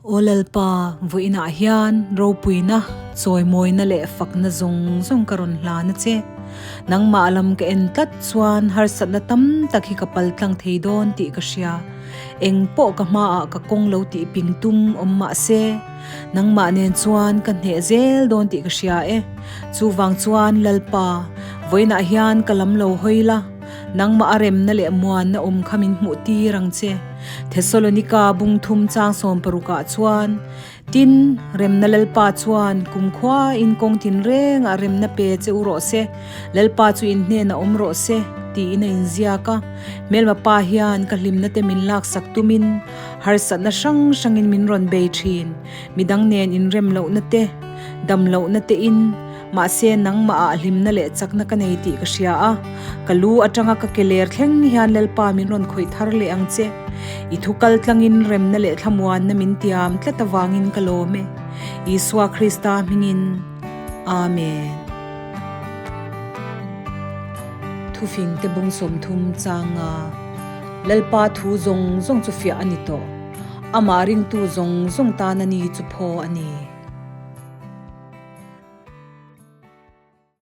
Aw Lalpa, vawiinah hian ropuina, chawimawina leh fakna zawng zawng ka rawn hlan a che. Nangmah lam ka en tlat chuan harsatna tam tak hi ka paltlang thei dawn tih ka hria. Eng pawh ka hmaah ka kawng lo tih ping tum awm mah se, nangmah nen chuan ka hneh zel dawn tih ka hria e. Chuvang chuan Lalpa, vawiinah hian ka lam lo hawi la, nangmah a remna leh muanna awm kha min hmuh tir ang che. Thesalonika bung thum chang sawmparukah chuan, Tin, remna Lalpa chuan kumkhua in kawng tinrengah remna pe che u rawh se, Lalpa chu in hnenah awm rawh se, tiin a inziak a. Hmelma pa hian ka hlimna te min laksak tumin harsatna hrang hrangin min rawn bei thin. Midang nen inrem lohna te, dam lohna te in, mahse nangmahah hlimna leh chakna ka nei tih ka hria a. Ka lu atanga ka ke ler thleng hian Lalpa min rawn khawih thar leh ang che. I thu kal tlangin remna leh thlamuanna min tiam tlat avangin ka lawm e. Isua Krista hmingin. Amen. Thufing te bung 30 changa Lalpa thu zawng zawng chu fiah a ni tawh. Amah ringtu zawng zawng tan a ni chu phaw a ni.